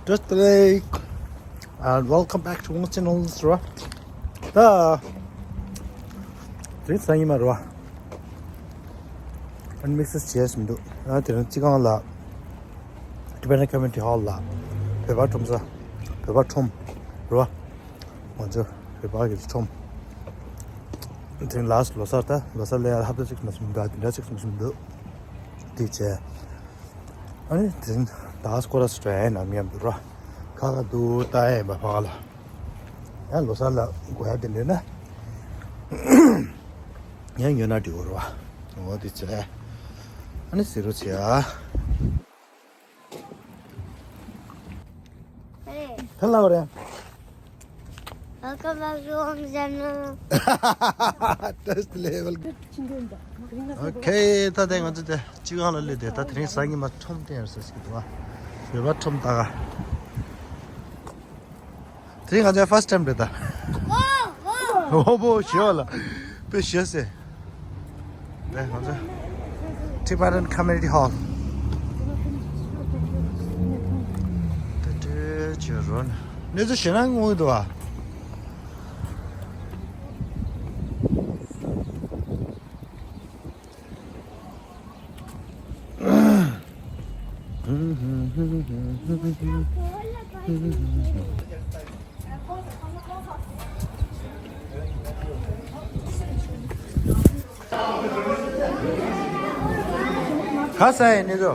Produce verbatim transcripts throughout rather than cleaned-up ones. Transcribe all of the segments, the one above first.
Just like, and welcome back to my channel, ར། ད་དེ་རིང་སང་ཉིན་མ་ར། ཨན་མིག་སི་བྱས་མི་འདུག་ཨ་དེ་རིང་སྤྱི་ཁང་ལ། Tibetan Community Hall ལ་བོད་པ་ཁྲོམ་ས། བོད་པ་ཁྲོམ་ར། ང་ཚོ་བོད་པ་གི་ཁྲོམ། དེ་རིང་ལ་ལོ་གསར། ད་ལོ་གསར་ལ་ཡ་ཧབ་ཏ་གཅིག་མ་སོང་འདུག་དེ་འདྲ་གཅིག་མ་སོང་འདུག་དེ་བྱས། ཨ་ནི་དེ་རིང་ད་སྐོར་ར་སུ་འགྲོ་ཡ་ཡིན་ནམ་སྙམ་འདུག་ར། ཁ་ཁ་འདུག་ལྟ་ཡ་ཡིན་པ་ཕ་ག་ལ། ཡང་ལོ་གསར་ལ་དགོས་ཡ་དེ་འདྲ་ན། ཡང་ཉོ་ན་འགྲིག་གོ་ར་བ། འོ་དེ་བྱས། ཨ་ནི་ཟེར་རོ་བྱས་ཨ། ཕེ་ལ་བ་རེད། Welcome back to my channel. Test level. Okay, ད་དེ་ང་ཚོ་དེ་སྤྱི་ཁང་ལ་སླེབས་ཏེ། ད་དེ་རིང་སང་ཉིན་མ་ཁྲོམ་སྟོན་ཡར་སོ་ཟེར་གི་འདུག་བ། བོད་པ་ཁྲོམ་ད་ག་དེ་རིང་ང་ཚོའི་first time རེད་ད། ཨོ་བོ་ཞེས་པ་ལ་དཔེ་ཞེས་ཟེར། དེ་ང་ཚོ་Tibetan Community Hall། དེ་དེ་ཅི་རོ་ན་གནས་ཚུལ་ཞེ་ན་དངོས་འདུག་བ། ག་ས་ཡིན་ནི་རོ།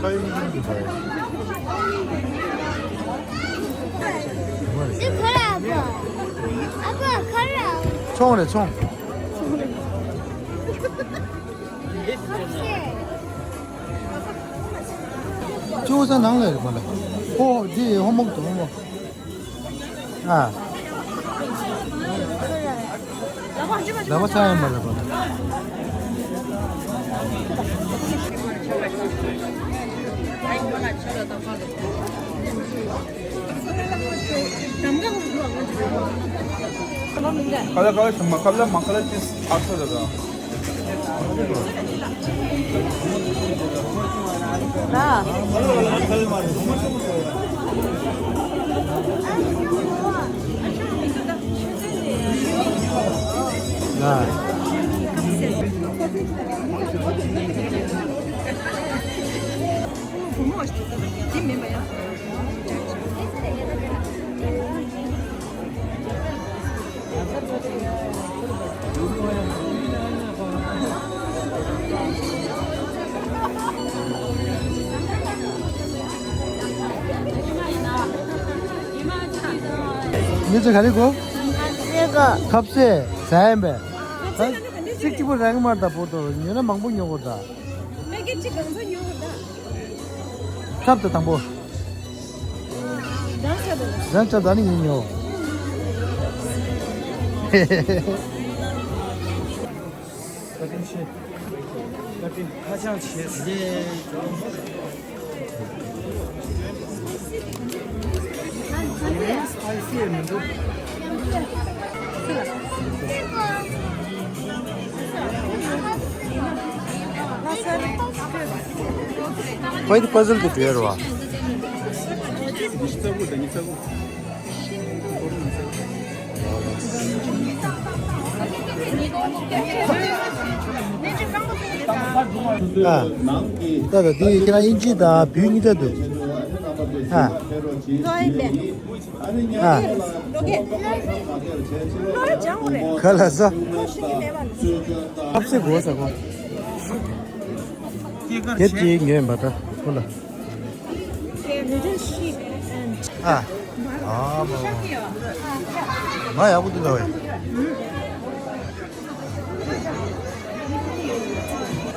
ཁ་ཡིན་ཁ་ཡིན། འདི་ག་རེ་ཨ་ཕ། ཨ་ཕ་ག་རེ། ཚོང་རེད་ཚོང་། ཁ་ཤས། ཅོ་ས་ནང་ལ་རེད་པ་ལ། ཨོ་འདི་ཧོམ་མོག་དང་ཧོམ་མོག་ཨ། ལ་བ་ས་ཡ་མ་ལ་བ། ཁ་ལ་ཁ་ལ་ཤ་མ་ཁ་ལ་མ་ཁ་ལ་ཅིས་ཨ་ཚོ་ལ་ར། མི་ཚོ་ག་རེ་གོ། ཁབ་སེ་གོ། ཁབ་སེ་ཟ་ཡིན་པས། ཚིག་གཅིག་པོ་རང་མར་ད་བོར་དོ་ཉོས་ན་མང་པོ་ཉོ་དགོས་ད། ཕ་གི་གཅིག་གང་ཚོད་ཉོ་དགོས་ད། ཁབ་ཏུ་དང་པོ། རང་ཆ་དང་། རང་ཆ་དང་ནི་ཡིན་ཉོ། ཀ་ཏི་ཤེ། ཀ་ཏི་ཧ་ཅང་ཆེ། སི་པའི་སི་མི་འདུག་ཁོའི་དེ་པ་ཛལ་དེ་བྲིས་རོ། ཨ། ད་ད་དེ་ཁྱེད་རང་དབྱིན་ཇི་དང་བོད་གཉིས་ཀ་འདུག་ཨ། ཨ། ག་ལ་ས། ཁབ་སེ་གོ་ས་གོ། ཁྱེད་ཀྱིས་ཉོས་པ་ད་ཁོ་ལ། ཨ། ཨ་མ། མ་ཡག་པོ་འདུག་ད་བས།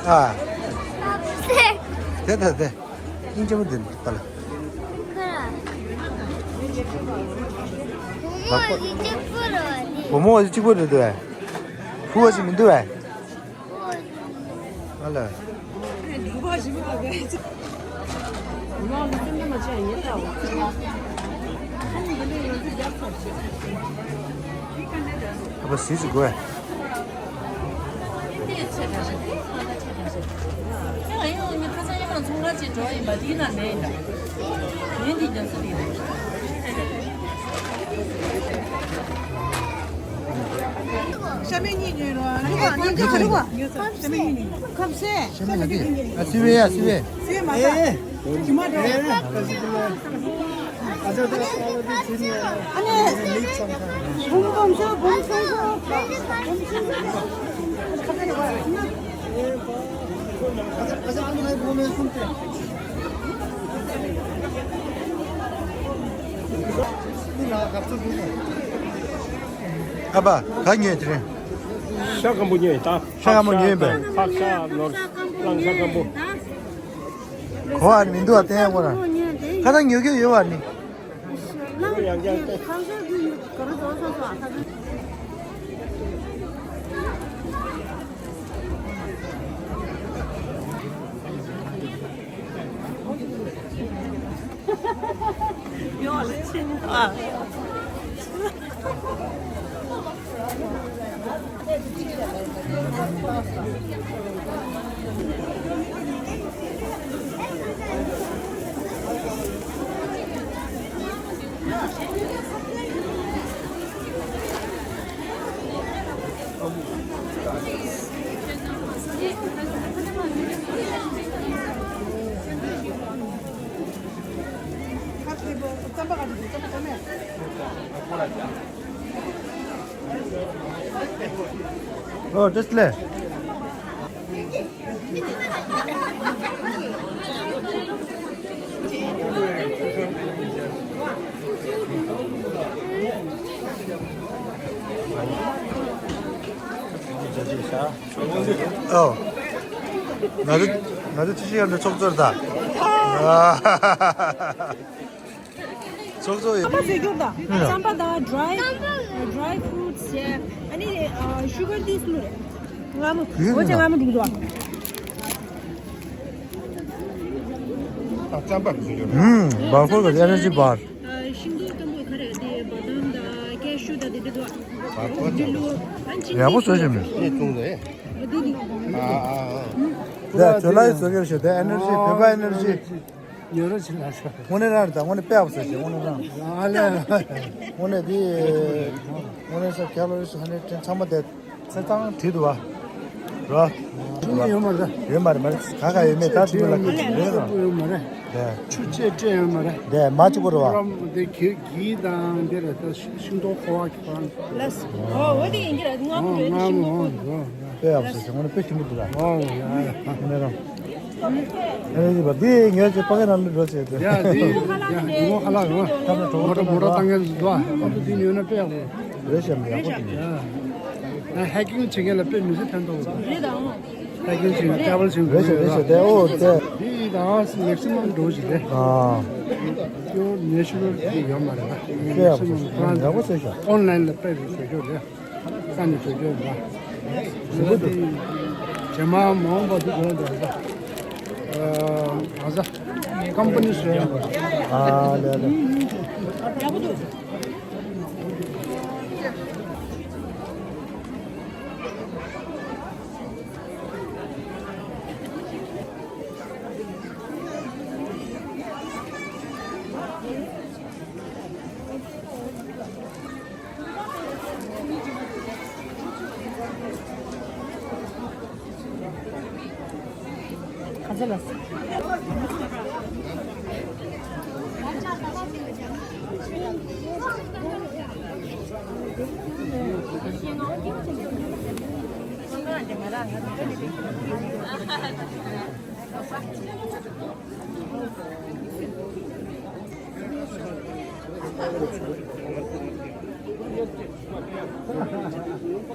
ཨ། དེ་དེ་དེ། ཨིན་ཅི་མོ་དེ་ད་ལ། བུ་མོ་གཅིག་པུ་རེད་འདུག་བས། ཕུ་བ་ཞིག་མི་འདུག་བས། ཨ་ལ། ཨ་ཕ་གཟིགས་སུ་དགོས། ཤ་མེད་གཉིས་ཉོས་རོགས། ཉོས་ས། ཉོས་ས། ཤ་མེད་གཉིས་ཉོས། ཁབ་སེ། ཤ་མེད་ང་འདི། ཨ་སི་ཝེ་ཡ་སི་ཝེ། སི་ཝེ་མ་ཟ། ཇི་མ་འགྲོ། ཨ་ནི། བུམ་བུམ་ཤོ་བུམ་ཤོ་ཤོ། ཨ་ཕ་ག་ཉོས་དེ་རིང་། ཤ་སྐམ་པོ་ཉོས་ད། ཤ་སྐམ་པོ་ཉོས་པས། ཕག་ཤ་ནོར་གླང་ཤ་སྐམ་པོ། གོ་བ་མི་འདུག་བ་བསྟན་ཡག་པོ་ར། ཁ་སང་ཉོ་རྒྱུ་ཡོད་བ་ནི། ཨོ་ཏེས་ལེ། ཨོ། ང་ཚོ་ང་ཚོ་ཅི་ཞིག་ཡང་འདི་ཚོགས་གཙོར་ད། ཚོགས་གཙོ་ཡོད། རྩམ་པ་བཟོས་རྒྱུ་དང་། རྩམ་པ་དང་ཌི་རའི་ཌི་རའི་ཕུ་རུ་ཊི་སི་བྱས། ཨ་ནི་ཨ་ཤུ་གར་ཏིས་ལུ་རེད། ལ་མོ། གུ་ཡངས་འོ་ཅེ་ལ་མོ་འགྲིག་འདུག་ཨ། རྩམ་པ་བཟོས་རྒྱུ་དང་། ཧུམ། བར་ཁོ་གི་ཨེ་ནར་ཇི་བར། ཤིང་ཏོག་སྐམ་པོ་ག་རེ་དེ་བ་དམ་དང་ཀེ་ཤུ་དང་དེ་འདྲ་འདུག་བར་ཁོ་ཅེ་ལོ། ཡག་པོ་བཟོས་ཤེས་མེད། ཨ་ཨ་ཨ། ད་ཇོ་ལའི་བཟོ་གི་རེད་ཤག་ད་ཨེ་ནར་ཇི་བོད་པ་ཨེ་ནར་ཇི། ཉོ་རོགས་བྱེད་ལ་ཤོག་དངོས་གནས་རང་རེད་ད། དངོས་གནས་དཔེ་ཡག་པོ་བཟོས་ཤག་དངོས་གནས་རང་། ཨ་ལས། དངོས་གནས་དེ། དངོས་གནས་ས་ཀེ་ལོ་རི་ཧན་ཌེ་ཊི་ཊེན་ཚང་མ་དེ་ཚེ་ཐང་བྲིས་འདུག་བ། རོ། ཐུག་ནས་ཡོད་མ་རེད། ཡོད་མ་རེད་མ་རེད། ག་ག་ཡོད་མེད་ད་དེ་ལ་ཁ་ཅིག་རེད་རོ། ཡོད་མ་རེད། དེ། ཆུ་ཆད་སྤྲད་ཡོད་མ་རེད། དེ་མ་གཅིག་པོ་རེད་བ། ཀྲམ་དེ་གི་གི་དང་དེ་རེད་ད། ཤིང་ཏོག་ཁོ་བ་གི་ཁོ་རང་། ལས། ཨོ་འོ་དེ་ཡིན་གྱི་རེད། ང་ཁོ་ཡོད་དེ་ཤིང་ཏོག་ཁོ་བ། དཔེ་ཡག་པོ་བཟོས་ཤག་དངོས་གནས་དཔེ་ཞིམ་པོ་འདུག་ད། ཨོ་ཡ་ཡ། དངོས་གནས་རང་། ཨ་ནི་འདི་ངས་ཅིག་ཕ་གི་ནང་ལ་འགྲོ་བྱས་ཏེ། ཡ་འདི་ཡ་འདི་ངོ་ཧ་ལ་ཡོང་ཨ། ཁམས་ལ་གྲོགས་མོ་ཊ་མོ་ཊ་བཏང་མཁན་ཟེར་འདུག་ཨ། ཨ་འདི་འདི་ཉོས་ན་དཔེ་ཡག་པོ། རེད་ཤག་ཡག་པོ་འདུག་ཡ། ཧེ་ཀིང་བྱེད་མཁན་ལ་དཔེ་མི་སྲིད་ཕན་ཐོགས་འདུག་ཧེ་ཀིང་བྱེད་མཁན་ཊ་རེ་ཝལ་བྱེད་མཁན་རེད་ཤག་རེད་ཤག་དེ་ཨོ་དེ། འདི་ད་མེག་སི་མམ་འགྲོ་བཞིན་རེད། ཨ། ཁྱོད་ནེ་ཆུ་རལ་འདི་ཡོད་མ་རེད་ན། དཔེ་ཡག་པོ་བཟོས་ཤག་ཡག་པོ་བཟོས་ཤག་ཨོན་ལན་ལ་དཔེ་རེད་བཟོ་རྒྱུ་རེད། ས་ནས་བཟོ་རྒྱུ་ཡིན་པ། ཞིམ་པོ་འདུག་རྗེས་མ་མ་འོངས་པ་འདི་བཟོ་འདྲ་ཡིན་པ། ཨ་ཟ། ཀམ་པ་ནི་བཟོས་ཡིན་པ། ཨ་ལེ་ལེ། ཡག་པོ་འདུག་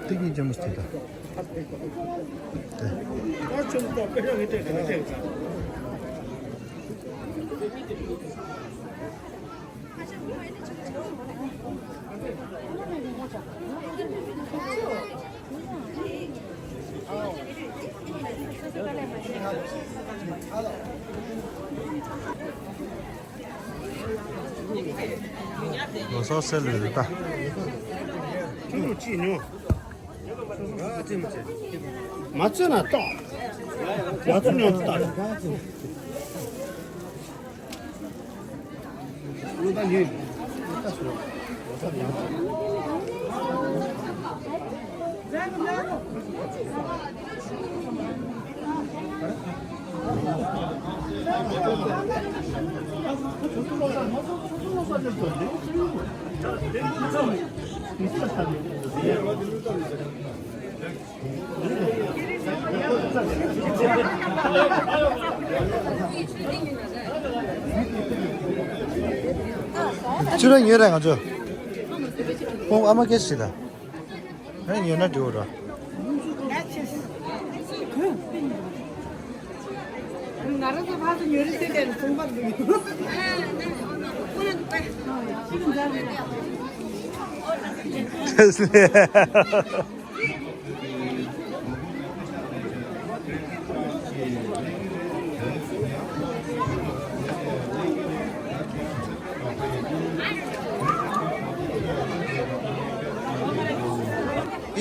ཏིག་ཅམ་ཅིག་ད། ལོ་སོགས་སེལ་ལས་རེད་ད། མ་བཙོས་ན་ཏོག་མ་བཙོས་ན་ཏོག་ཕྱི་ར་ཉོས་ར་ང་ཚོ། ཁོང་ཨ་མ་སྐད་ཆ་དྲིས་ད། ཨ་ཉོས་ན་འགྲིག་ར། ང་རང་ཚོ་ཕར་ཚུར་ཉོས་རིགས་དེ་དེར་ཚོང་པ་འདུག་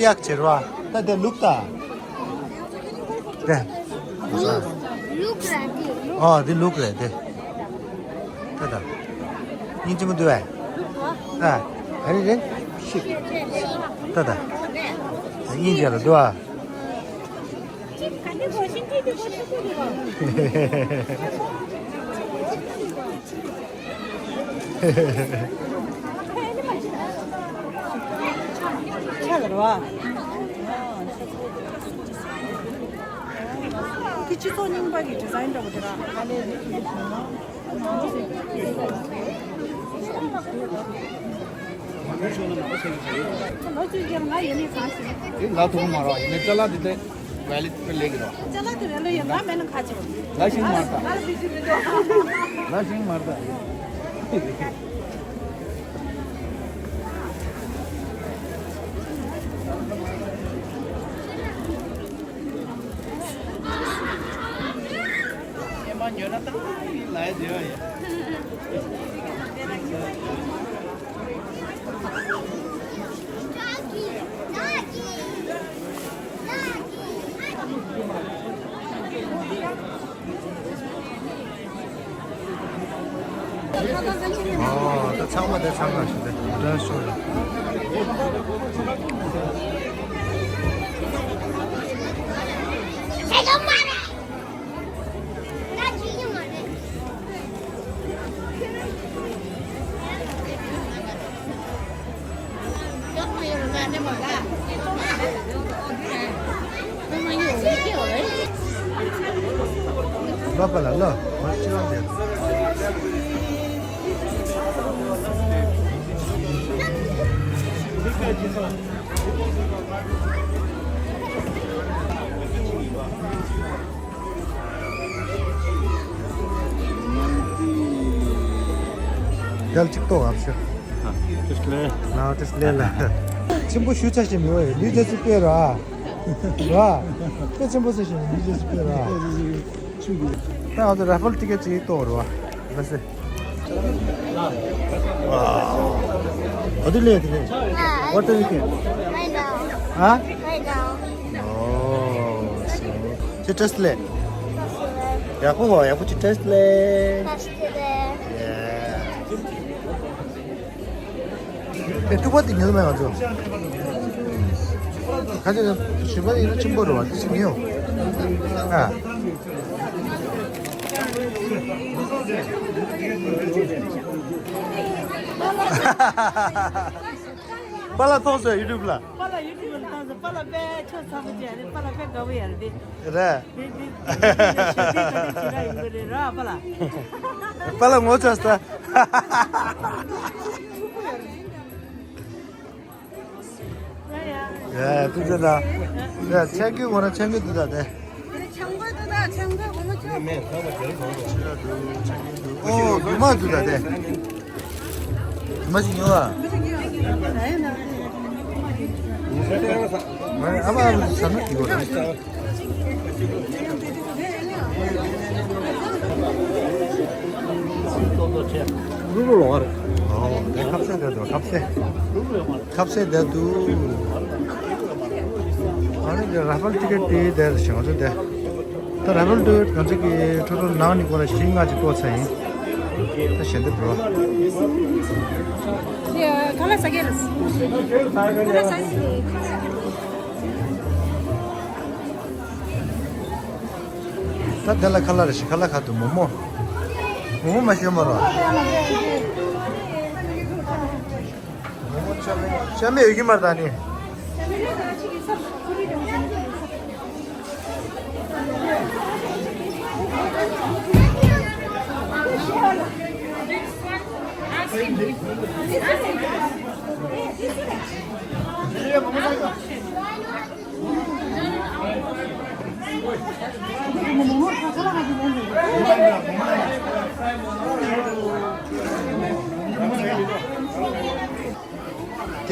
ཡག་ཆེར་བ། ད་དེ་ལུག་ད། དེ། ལུག་ར་དེ། ཨོ་དེ་ལུག་རེད་དེ། ད་ད། སྙིང་རྗེ་མོ་འདུག་བས། ད། ཨ་རེ་རེ། ཤིག་ད་ད། སྙིང་རྗེ་ལ་འདུག་ཨ། ཆ་ལ་ར་བ། འདི་སྤྱི་ཚོགས་རྙིང་པ་གི་ཌི་ཛའིན་འདྲ་བོ་དེ་ར། ཨ་ལས་རིགས་ཀྱི་ལུགས་ནོ། ལོ་གཅིག་ཀྱང་ང་ཡོད་ནི་གང་ཞིག་དེ་ལ་ཐུག་མ་རོགས་ཡིན་ནའི་ཅ་ལག་དེ་དེ་ཝེ་ལི་ཌི་ལེགས་རོགས། ཅ་ལག་དེ་ཝེ་ལི་ཡོད་ང་མེད་ན་ཁ་ཆེ་བ། ལ་ཤིང་མར་ད། ང་ལ་བི་ཇི་མི་འདུག་ལ་ཤིང་མར་ད། ཨོ། ད་ཚང་མ་དེ་ཚང་མ་ཞིག་དེ་འདྲ་ཤོར་རེད། ལོ་པ་ལ་ལོ། མ་ཅི་ལོ་འདི། རྒྱལ་གཅིག་ཏོག་ཨབ་ཤི། ཨ། ཏིས་ལེ། ཨ། ཏིས་ལེ་ལ། ཆེན་པོ་ཞུ་ཆ་ཞིག་མི་འོས། ལུས་རྒྱ་ཚིག་སྤེལ་ར། ར། དཔེ་ཆེན་པོ་ཟེར་ཞིག་ལུས་རྒྱ་ཚིག་སྤེལ་ར། ད་ང་ཚོ་ར་ཧྥལ་ཊི་ཀེ་ཊི་ཅིག་གཏོང་རོགས། ལགས་སེ། Wow. What do you like today? What do you think? Right now. Huh? Right now. Oh, so. ཅི་ཊེསི་ལེ། ཡག་པོ་ཧོ། ཡག་པོ་ཅི་ཊེསི་ལེ། ཊེསི་ལེ། Yeah. ཨེ། ཐུག་པ་དེ་ཉོས་མེད་ང་ཚོ། ཁ་ཅིག་ཞིམ་པ་ཡིན་ན་ཆེན་པོ་རེད་བ། དེ་ཞིག་ཉོས། ཨ། པཱ་ལགས་མཐོང་སོང་ཡུ་ཊུབ་ལ། པཱ་ལགས་ཡུ་ཊུབ་ལ་མཐོང་སོང་། པཱ་ལགས་དཔེ་ཆོས་ཚ་པོ་ཅིག་རེད། པཱ་ལགས་དཔེ་དགའ་པོ་ཡོད་རེད་དེ། རེད། དེ་དེ་དེ་དེ་ཞབས་འདྲེན་ག་རེ་བྱེད་ར་ཡོང་གི་རེད་ར་པཱ་ལགས། པཱ་ལགས་ངོ་ཚ་སོང་། ཡ་ཡ། ཡ་ཡ། ཐུགས་རྗེ་གནང་། ཡ། ཆང་གི་ངོ་ར་ཆང་གི་འདུག་ད་དེ། ཆང་གི་འདུག་ད། ཆང་གི་སྒོར་མོ་བཅུ། ཨོ། རྒྱུ་མ་འདུག་ད་དེ། རྒྱུ་མ་ཞིག་ཉོ་བ། ཨ་མ་ཨ་མ་ཟ་ན་འགྲིག་གོ། རུ་རུ་ལོ་བར། ཨོ་དེ་ཁ་ཟས་དེ་འདུག་ཁ་ཟས། ཁ་ཟས་དེ་འདུག་ཨ་ནི་དེ་ར་ཧྥལ་ཊི་ཀེ་ཊི་དེ་དེར་བྱུང་ཚོད་དེ། ད་ར་ཧྥལ་ཊི་ཀེ་ཊི་ང་ཚོ་གི་ཁྲོ་ཁྲོ་ནང་ནས་སྐོར་ལ་བཞི་ལྔ་ཅིག་གཏོར་ཚར་ཡིན། ད་གཞན་དེ་འགྲོ། ཁ་ལག་ཟ་གི་རེད། ཁ་ལག་ཟ་གི་རེད། ད་དེ་ལ་ཁ་ལག་རེ་ཞིག་ཁ་ལག་ཁ་ཐུག་མོག་མོག་མོག་མོག་མ་ཤོད་མ་རོ། མོག་མོག་ཆ་མེད་ཆ་མེད་ཡོད་ཀྱི་མ་རེད་ད་ནི།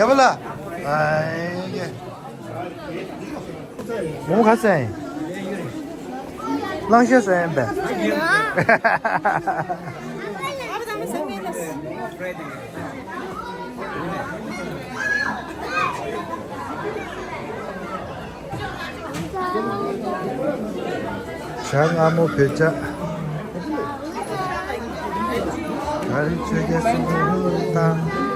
རྒྱལ་པོ་ལགས། ཨ་ཡེ། མོ་ག་ཚད་ཡིན། གླང་ཤ་ཟ་ཡིན་པས། ཞྭ་མངར་མོ་བོད་ཇ། ག་རེ་ཆོས་རྒྱལ་སྲིད་པའི་ལྷ་དང་།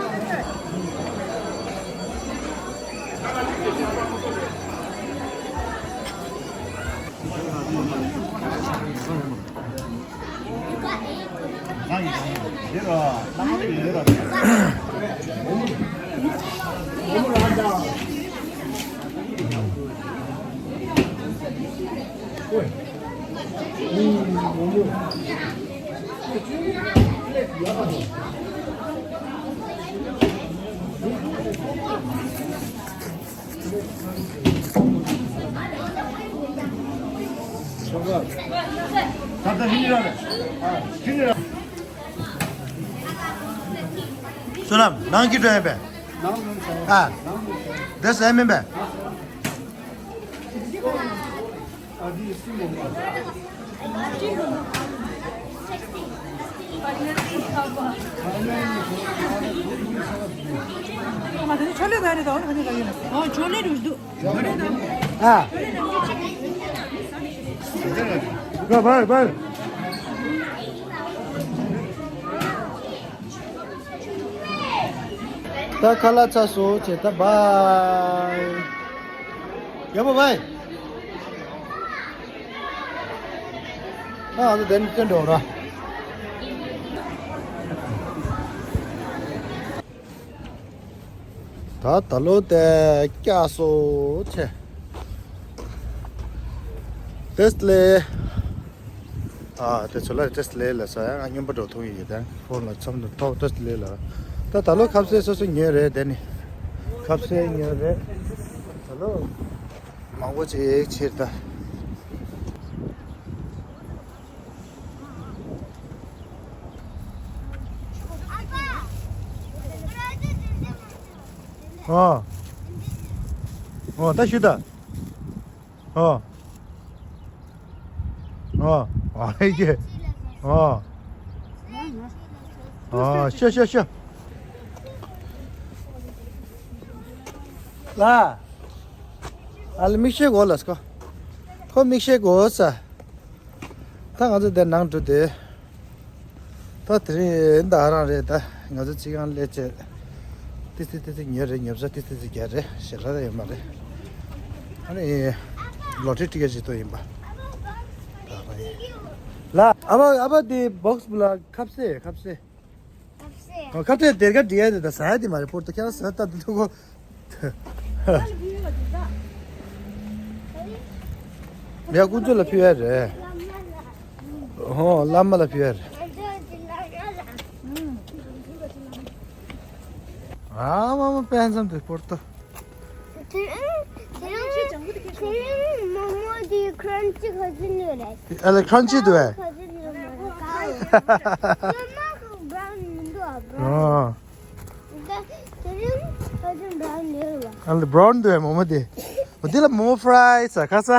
བསོད་ནམས་ནང་གི་འགྲོ་ཡིན་པས། ཨ། འདི་ཟས་མིན་པས། ཨ། ད་ཁ་ལག་ཚར་སོང་བྱས་ད་བཱའི། ཡག་པོ་བཱའི། ད་ང་ཚོ་དེ་ནས་ཐོན་འགྲོ་ར། ད་ད་ལོ་དེ་སྐྱག་སོ་ཆེ། ཏེ་སི་ལེ། ཨ་དེ་ཚོ་ལ་ཏེ་སི་ལེ་ལ་ས་ཡ་ང་སྨྱོན་པ་འགྲོ་ཐུང་ཡོད་དེ་ཕོན་ལ་འཚམ་དུ་ཐོག་ཏེ་སི་ལེ་ལ། ད་ད་ལོ་ཁ་ཟས་སོ་སོ་ཉོས་རེད་དེ་ནི། ཁ་ཟས་ཉོས་རེད། ད་ལོ་མང་པོ་ཅིག་ཕྱིར་ད། ཨོ། ཨོ་ད་ཞུ་ད། ཨོ། ཨོ། ཨོ་ཧེ་ཀེ། ཨོ། ཨོ་ཤ་ཤ་ཤ། ལ། ཨ་ལ་མིག་ཤེལ་གོ་ལ་སྐོ། ཁོ་མིག་ཤེལ་གོ་ས། ད་ང་ཚོ་འདིར་ནང་འགྲོ་དེ། ད་དེ་རིང་ད་རང་རེད་ད། ང་ཚོ་ཅི་གང་སླེབས་བྱས། ཏི་ཏི་ཏི་ཏི་ཉོས་རེད། ཉོ་ས་ཏི་ཏི་ཏི་རྒྱག་རེད། ཞེ་དྲག་ད་ཡོད་མ་རེད། ཨ་ནི་ལོ་ཊི་ཊི་ཀེ་ཊི་ཅིག་ཏུ་ཡིན་པ། ད་རང་ཡིན། ལ་ཨ་ཕ་ཨ་ཕ་དེ་བོག་སི་བུ་ལ་ཁ་ཟས་ཁ་ཟས། ཁ་ཟས། ཁ་ཟས་དེར་ག་འདྲི་ཡ་དེ་ད་ཟ་ཡ་དེ་མ་རེད། པོར་ཏོ་ཁྱེད་རང་ཟ་ད་དུ་ཐུག་གོ། ཡ་ཀུན་སྤྱོད་ལ་ཕུལ་ཡ་རེད། ཧོ་བླ་མ་ལ་ཕུལ་ཡ་རེད། ཨ་མ་མ་དཔེ་ཧན་སམ་དུ་པོར་ཏོ། དེ་རིང་དེ་རིང་མོག་མོག་དེ་ཁྲན་ཅི་ག་ཚོད་ཉོས་རེད། ཨ་ལེ་ཁྲན་ཅི་དུ་བས། ག་ཚོད་ཉོས་མ་རེད། ག་ཡོད་མ་ག་བྷ་རའུན་མི་འདུག་ཨ་བྷ་རའུན། ཨོ། དེ་རིང་ ཨ་ལ་བྷ་རའུན་འདུག་མོག་མོག་དེ། འོ་དེ་ལ་མོག་མོག་ཕ་རའི་ཟེར་ཁ་ས།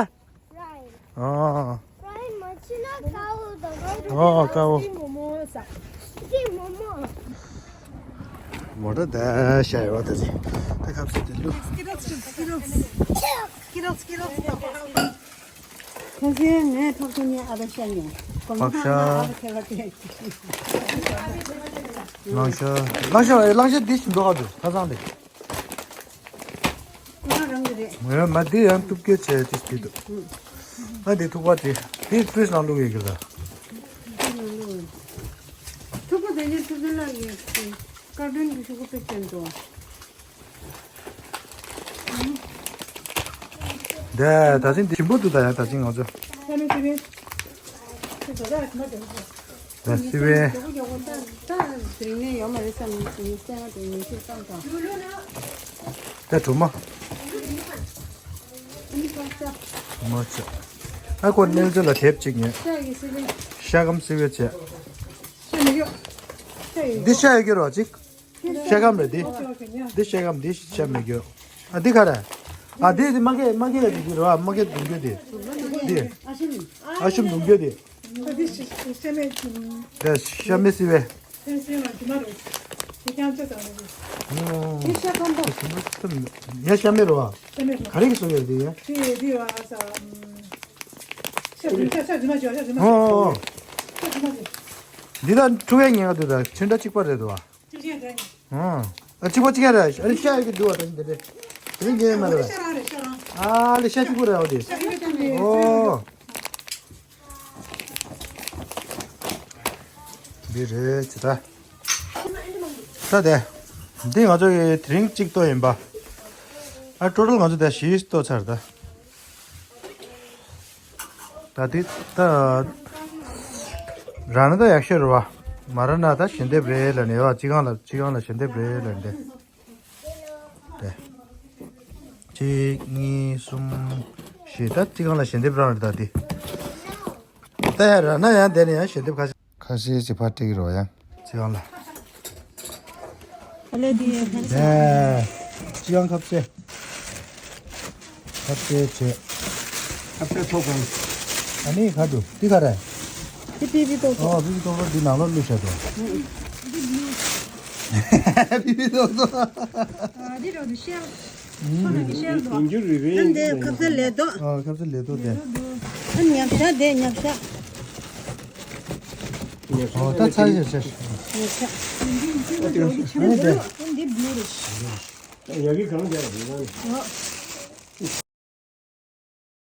ཨོ། ཨོ་ཀའོ། མོ་ཊ་ད་ཤ་ཡོད་ད་ཅི། ད་ཁབ་སི་དེ་ལུ། ཁ་སེ་ངས་ཐོག་ཐུག་ནས་ཨ་ད་ཤ་ཉོ། གོམ་ཨ་ཤ། ཨ་ད་ཁེ་བ་ཏེ། ལང་ཤ། ལང་ཤ་ལང་ཤ་འདི་ཞིམ་འདུག་ཨ་འདུག་ཁ་སང་དེ། ཁོ་རང་རང་གི་རེད། ངས་མ་འདི་ཡང་ཐུག་སྐྱེལ་བྱས་ཅི་ཞིག་འདུག་ང་འདི་ཐུག་པ་དེ་འདི་ཕྲུས་ནང་བླུག་ཡོད་གི་ལ། ཐུག་པ་དེ་ཉིད་ཐུག་པ་ལ་ཡོད་ཀར་ཌེན་གྱི་ཤོག་གུ་པེ་ཅན་དུ། འདི་ད་ཅིང་འདི་ཞིམ་པོ་འདུག་ད་ཡང་ད་ཅིང་ང་ཚོ། ད་སི་པན། ད་སི་པན། ད་དེ་རིང་ནས་ཡོད་མ་རེད་བསམ་ནས་སེམས་ང་དེ་ཉིན་ཤས་ཙམ་དང་། ད་གྲོ་མ། གྲོ་མ་ཆ། ཨ་ཁོ་གནས་ཚུལ་ལ་དེབ་ཅིག་ཉོས། ཤ་ཡི་སི་པན། ཤ་སྐམ་སི་པན་བྱས། ཤ་མི་ཡོད། ཤ་ཡི། འདི་ཤ་ཡི་གི་རོ་ཅིག་ཤ་སྐམ་རེད་འདི། འདི་ཤ་སྐམ་འདི་ཤ་མི་རྒྱུ། ཨ་འདི་ག་རེ། ཨ་འདི་འདི་མ་གེ་མ་གེ་འདི་རོ་མ་གེ་འདུག་རྒྱུ་འདི། འདི། ཨ་ཤམ་འདུག་རྒྱུ་འདི། འདི་ཤ་མེད་ཀྱི། འདི་ཤ་མེད་སི་པན། ཨོ། ཡ་ཤ་མེད་རོ། ག་རེ་གི་བཟོ་ཡོད་འདི་ཡ། ཨོ། འདི་ད་ཕྲུ་གུའི་ཉེན་ཁ་འདུག་ད་ཁྱོད་འདྲ་གཅིག་པ་རེད་འདུག་ཨ། ཨ་གཅིག་པ་གཅིག་རེད། ཨ་ནི་ཤ་ཡོད་ཀྱི་འདུག་བ་ད་ནི་དེ་རེད། དེ་རིང་ཉེ་མ་རེད། ཨ་ལེ་ཤ་གཅིག་པོ་རེད་འོ་དེ། ཨོ། འདི་རེད་ཅི་ད། ད་དེ། འདི་ང་ཚོ་གི་དེ་རིང་གཅིག་ལྟོ་ཡིན་པ། ཨ་ཊོ་ཊལ་ང་ཚོ་དེ་བཞི་ལྟོ་ཚར་ད། ད་དེ་ད། རང་ན་ད་ཡག་ཤོས་རེད་བ། མ་ར་ན་ད་ཞལ་འདེབས་རེད་ལ་ནས་བ་སྤྱི་ཁང་ལ་སྤྱི་ཁང་ལ་ཞལ་འདེབས་རེད་ལ་འདི། དེ། གཅིག་གཉིས་གསུམ། བཞི་ད་སྤྱི་ཁང་ལ་ཞལ་འདེབས་རང་རེད་ད་དེ། ད་ཡང་ར་ན་ཡང་དེ་ནས་ཡང་ཞལ་འདེབས་ཁ་ཤས། ཁ་ཤས་ཅིག་ཕར་སྤྲད་ཀྱི་རོ་ཡང་སྤྱི་ཁང་ལ། ཨ་ལེ་དེ་ཡང་ཕན་ཚུན། ཨེ། སྤྱི་ཁང་ཁ་ཤས། ཁ་ཤས་བྱས། ཁ་ཤས་ཐོག་གང་། ཨ་ནི་ཁ་འདུག་འདི་ག་རེ། དེ་པི་པི་ཏོག་ཏོག་ཨོ་པི་པི་ཏོག་ཏོག་འདི་ནང་ལོགས་བླུགས་བཞག་འདུག་པི་པི་ཏོག་ཏོག་ཨ་འདི་རོ་འདི་ཤེལ། ཁོ་ན་གི་ཤེལ་འདུག་ཡིན་རྒྱུ་རེད་རེད། ཨ་འདི་ཁ་ཚ་ལས་ཏོག་ཨོ་ཁ་ཚ་ལས་ཏོག་དེ། ཨ་ཉག་ཤ་དེ་ཉག་ཤ། ཨོ་ད་ཚར་ཡོད་ཤ། ཉག་ཤ། ཨ་འདི་འདི་འདི་བླུགས་རེད། ཡ་གི་གང་རྒྱག་རེད་ལ། ཨོ།